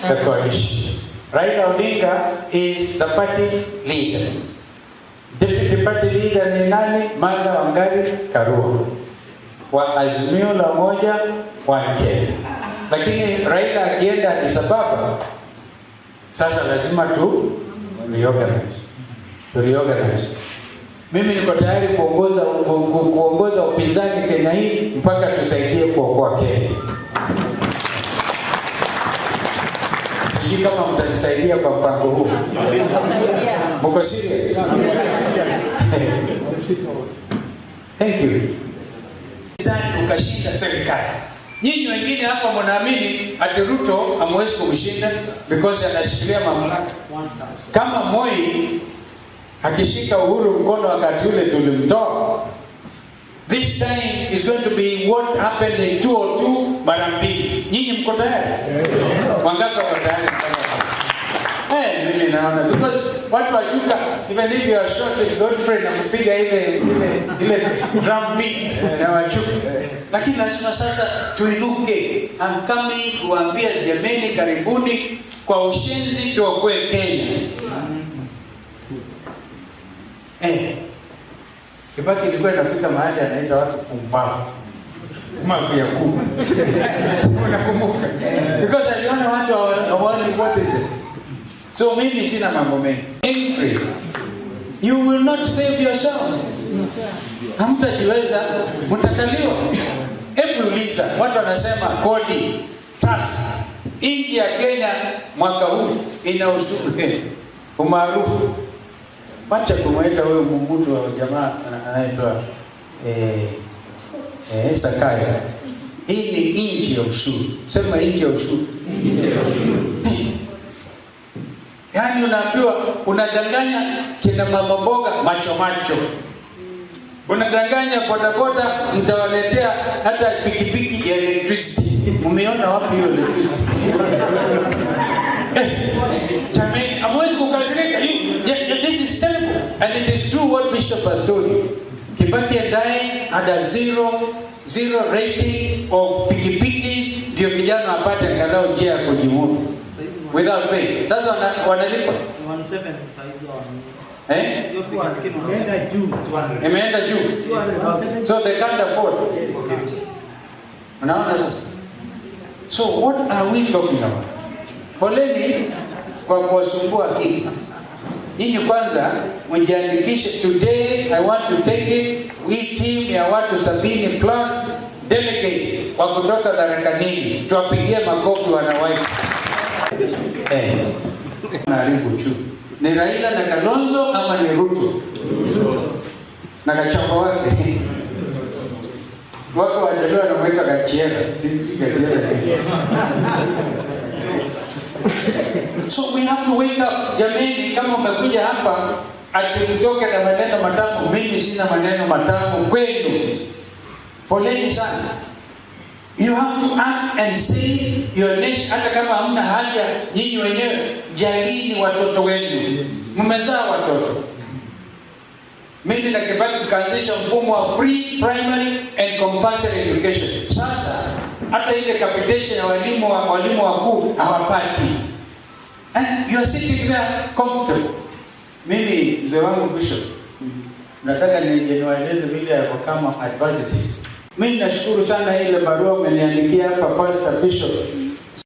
the coalition. Raila Odinga is the party leader. Deputy party leader ni nani? Martha Wangari Karua wa Azimio la Umoja wa Kenya. Lakini Raila akienda Addis Ababa, sasa lazima tu reorganize. Tu reorganize. Mimi niko tayari kuongoza upinzani Kenya hii mpaka tusaidie kuokoa Kenya. Sijui kama mtanisaidia kwa mpango huu. Mko serious? Thank you. Upinzani ukashinda serikali. Nyinyi wengine hapa mnaamini ati Ruto hamwezi kumshinda because anashikilia mamlaka. Kama Moi akishika Uhuru mkono wakati ule tulimtoa. This time is going to be what happened in 2002 mara mbili. Nyinyi mko tayari? Wangapi wako tayari? Mimi naona because watu wa Chuka, even if you are short with Godfrey na kupiga ile drum beat na wachuka. Lakini lazima sasa tuinuke. I'm coming kuambia jameni, karibuni kwa ushenzi tuokoe Kenya. Kibaki ilikuwa inafika mahali anaita watu pumbavu. Mafia kuu. Unakumbuka? Because aliona watu hawaoni what is this. So mimi sina mambo mengi. Angry. You will not save yourself. Hamtajiweza, mtakaliwa. Hebu uliza, watu wanasema kodi, tax. Nchi ya Kenya mwaka huu ina ushuru umaarufu. Wacha kumwita huyo mtu wa jamaa anaitwa Zakayo. Hii ni nchi ya ushuru. Sema nchi ya ushuru. Yaani unaambiwa unadanganya kina mama mboga macho macho. Unadanganya bodaboda mtawaletea hata pikipiki ya electricity. Mmeona wapi hiyo electricity? Jamani, hamwezi kukasirika. This is terrible. And it is true what Bishop has told you. Kibaki and I had a zero rating of pikipikis ndio vijana wapate angalau njia ya kujimudu without pay. Sasa wanalipa eh? Imeenda juu. So they can't afford. Unaona sasa? So what are we talking about? Poleni kwa kuwasumbua akili. Nyinyi kwanza mjiandikishe. Today I want to take it. We team ya watu 70 plus delegates wa kutoka Tharaka Nithi, tuwapigie makofi wanawake. Naharibu tu. Ni Raila na Kalonzo ama ni Ruto na Gachagua wake? Wako Wajaluo wanamweka Gachiera. Gachiera. So we have to wake up. Jamani, kama umekuja hapa ati mtoke na maneno matamu, mimi sina maneno matamu kwenu. Poleni sana. You have to act and save your nation. Hata kama hamna haja nyinyi wenyewe, jalini watoto wenu. Mmezaa watoto. Mimi na Kibaki tukaanzisha mfumo wa free primary and compulsory education. Sasa hata ile capitation ya walimu wakuu hawapati. You are sitting there comfortable. Mimi mzee wangu Bishop, nataka niwaeleze vile ya kama adversities. Mimi nashukuru sana ile barua umeniandikia hapa, Pastor Bishop.